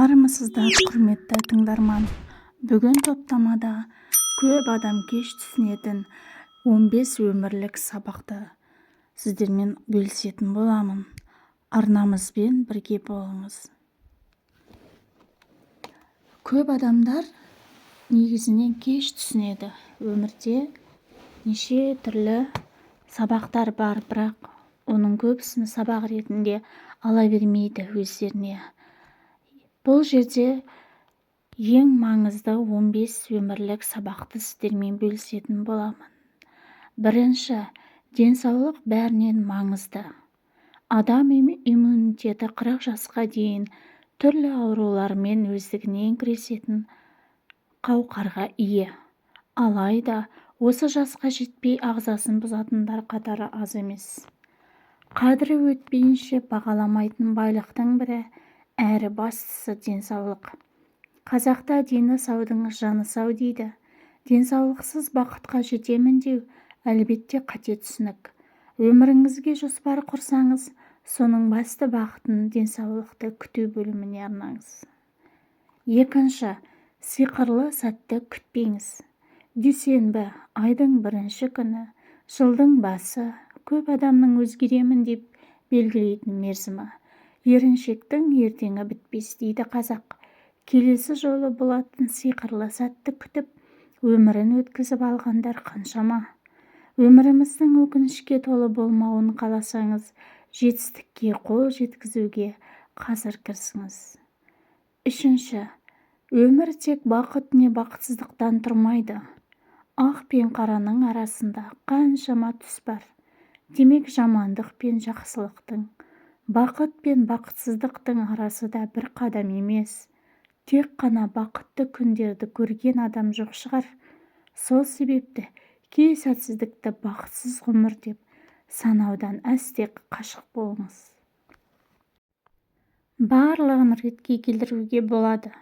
Армысыздар, құрметті тыңдарман! Бүгін топтамада көп адам кеш түсінетін 15 өмірлік сабақты сіздермен бөлісетін боламын. Арнамызбен бірге болыңыз. Көп адамдар негізінен кеш түсінеді. Өмірде неше түрлі сабақтар бар, бірақ оның көбісін сабақ ретінде ала бермейді өздеріне. Бұл жерде ең маңызды 15 өмірлік сабақты сіздермен бөлісетін боламын. Бірінші, денсаулық бәрінен маңызды. Адам иммунитеті 40 жасқа дейін түрлі аурулармен өздігінен күресетін қауқарға ие. Алайда осы жасқа жетпей ағзасын бұзатындар қатары аз емес. Қадірі өтпейінше бағаламайтын байлықтың бірі, әрі бастысы денсаулық. Қазақта дені саудың жаны сау дейді. Денсаулықсыз бақытқа жетемін деу, әлбетте, қате түсінік. Өміріңізге жоспар құрсаңыз, соның басты бағытын денсаулықты күту бөліміне арнаңыз. Екінші, сиқырлы сәтті күтпеңіз. Дүйсенбі, айдың бірінші күні, жылдың басы, көп адамның өзгеремін деп белгілейтін мерзімі. Еріншектің ертеңі бітпес дейді қазақ. Келесі жолы болатын сиқырлы сәтті күтіп, өмірін өткізіп алғандар қаншама? Өміріміздің өкінішке толы болмауын қаласаңыз, жетістікке қол жеткізуге қазір кірісіңіз. Үшінші, өмір тек бақыт не бақытсыздықтан тұрмайды. Ақ пен қараның арасында қаншама түс бар. Демек, жамандық пен жақсылықтың, бақыт пен бақытсыздықтың арасы да бір қадам емес. Тек қана бақытты күндерді көрген адам жоқ шығар. Сол себепті кей сәтсіздікті бақытсыз ғұмыр деп санаудан әсте қашық болыңыз. Барлығын ретке келтіруге болады.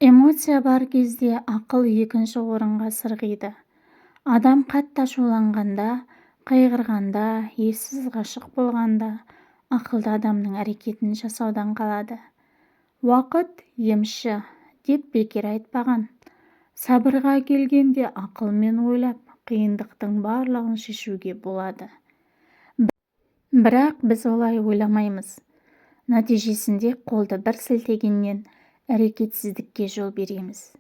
Эмоция бар кезде ақыл екінші орынға сырғиды. Адам қатты ашуланғанда, қайғырғанда, ессіз ғашық болғанда ақылды адамның әрекетін жасаудан қалады. Уақыт емші деп бекер айтпаған. Сабырға келгенде ақылмен ойлап, қиындықтың барлығын шешуге болады. Бірақ біз олай ойламаймыз. Нәтижесінде қолды бір сілтегеннен әрекетсіздікке жол береміз.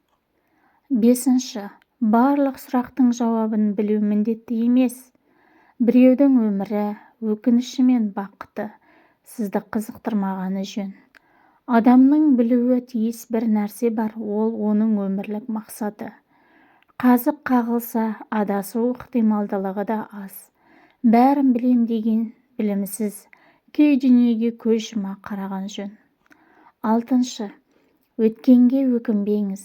Бесінші, барлық сұрақтың жауабын білу міндетті емес. Біреудің өмірі, өкініші мен бақыты сізді қызықтырмағаны жөн. Адамның білуі тиіс бір нәрсе бар, ол оның өмірлік мақсаты. Қазық қағылса, адасу ықтималдылығы да аз. Бәрін білем деген білімсіз, кей дүниеге көз жұма қараған жөн. Алтыншы, өткенге өкінбеңіз.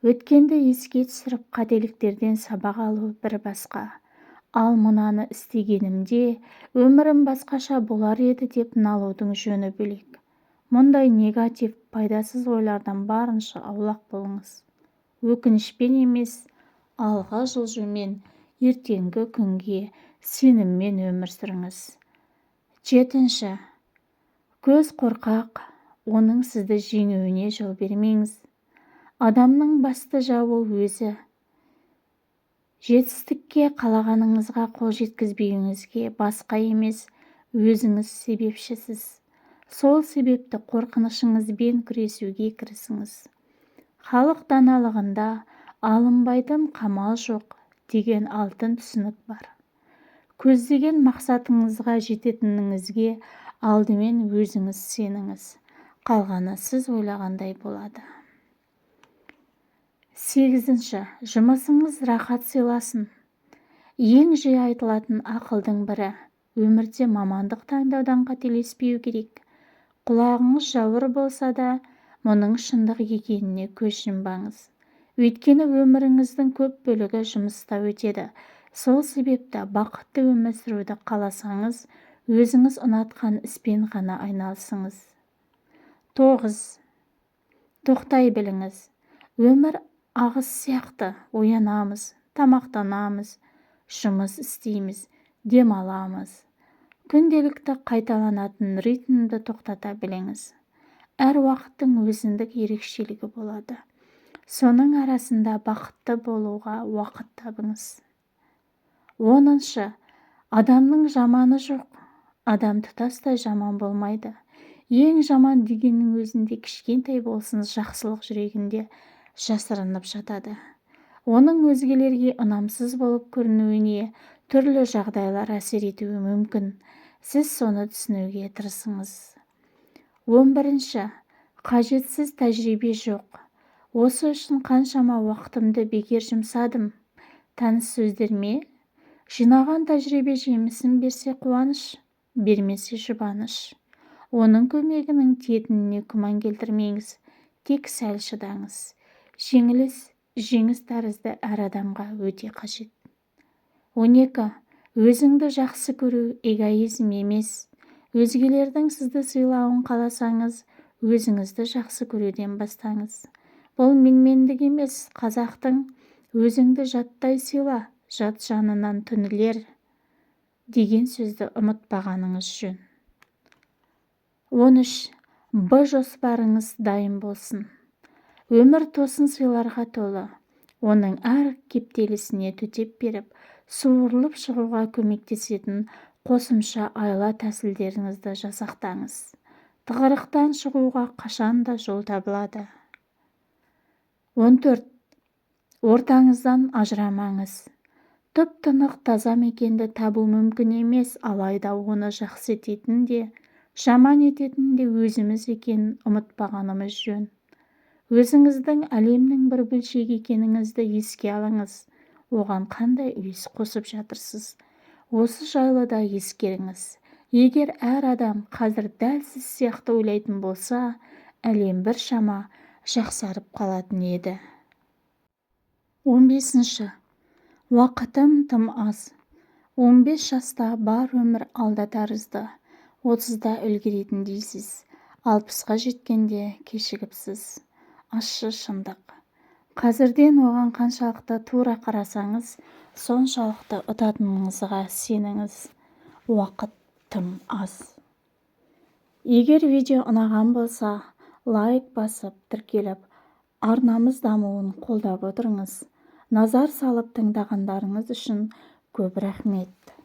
Өткенді еске түсіріп, қателіктерден сабақ алу бір басқа. Ал мынаны істегенімде өмірім басқаша болар еді деп налудың жөні бөлек. Мұндай негатив, пайдасыз ойлардан барынша аулақ болыңыз. Өкінішпен емес, алға жылжумен, ертеңгі күнге сеніммен өмір сүріңіз. Жетінші, көз қорқақ, оның сізді жеңуіне жол бермеңіз. Адамның басты жауы өзі. Жетістікке, қалағаныңызға қол жеткізбеуіңізге басқа емес, өзіңіз себепшісіз. Сол себепті қорқынышыңызбен күресуге кірісіңіз. Халық даналығында алынбайтын қамал жоқ деген алтын түсінік бар. Көздеген мақсатыңызға жететініңізге алдымен өзіңіз сеніңіз. Қалғаны сіз ойлағандай болады. Сегізінші, жұмысыңыз рахат сыйласын. Ең жиі айтылатын ақылдың бірі: өмірде мамандық таңдаудан қателеспеу керек. Құлағыңыз жауыр болса да, мұның шындық екеніне көз жұмбаңыз. Өйткені өміріңіздің көп бөлігі жұмыста өтеді. Сол себепті бақытты өмір сүруді қаласаңыз, өзіңіз ұнатқан іспен ғана айналысыңыз. 9, тоқтай біліңіз. Өмір ағыс сияқты: оянамыз, тамақтанамыз, жұмыс істейміз, демаламыз. Күнделікті қайталанатын ритмді тоқтата біліңіз. Әр уақыттың өзіндік ерекшелігі болады. Соның арасында бақытты болуға уақыт табыңыз. 10. Адамның жаманы жоқ. Адам тұтастай жаман болмайды. Ең жаман дегеннің өзінде кішкентай болсын жақсылық жүрегінде жасырынып жатады. Оның өзгелерге ұнамсыз болып көрінуіне түрлі жағдайлар әсер етуі мүмкін. Сіз соны түсінуге тырысыңыз. 11. Қажетсіз тәжірибе жоқ. Осы үшін қаншама уақытымды бекер жұмсадым. Таныс сөздер ме? Жинаған тәжірибе жемісін берсе қуаныш, бермесе жұбаныш. Оның көмегінің тиетініне күмән келтірмеңіз, тек сәл шыдаңыз. Жеңіліс жеңіс тәрізді әр адамға өте қажет. 12. Өзіңді жақсы көру эгоизм емес. Өзгелердің сізді сыйлауын қаласаңыз, өзіңізді жақсы көруден бастаңыз. Бұл менмендік емес, қазақтың өзіңді жаттай сыйла, жат жанынан түңілер деген сөзді ұмытпағаныңыз жөн. 13. Б жоспарыңыз дайын болсын. Өмір тосын сыйларға толы. Оның әр кептелісіне төтеп беріп, суырылып шығуға көмектесетін қосымша айла тәсілдеріңізді жасақтаңыз. Тығырықтан шығуға қашан да жол табылады. 14. Ортаңыздан ажырамаңыз. Тұп-тұнық таза мекенді табу мүмкін емес, алайда оны жақсы ететін де, жаман ететін де өзіміз екенін ұмытпағанымыз жөн. Өзіңіздің әлемнің бір бөлшегі екеніңізді еске алыңыз. Оған қандай үлес қосып жатырсыз? Осы жайлы да ескеріңіз. Егер әр адам қазір дәл сіз сияқты ойлайтын болса, әлем біршама жақсарып қалатын еді. 15. Уақытым тым аз. 15 жаста бар өмір алда тәрізді. 30-да үлгеретін дейсіз. 60-қа жеткенде кешігіпсіз. Ащы шындық. Қазірден оған қаншалықты тура қарасаңыз, соншалықты ұтатыныңызға сеніңіз. Уақыт тым аз. Егер видео ұнаған болса, лайк басып, тіркеліп, арнамыз дамуын қолдап отырыңыз. Назар салып тыңдағандарыңыз үшін көп рахмет.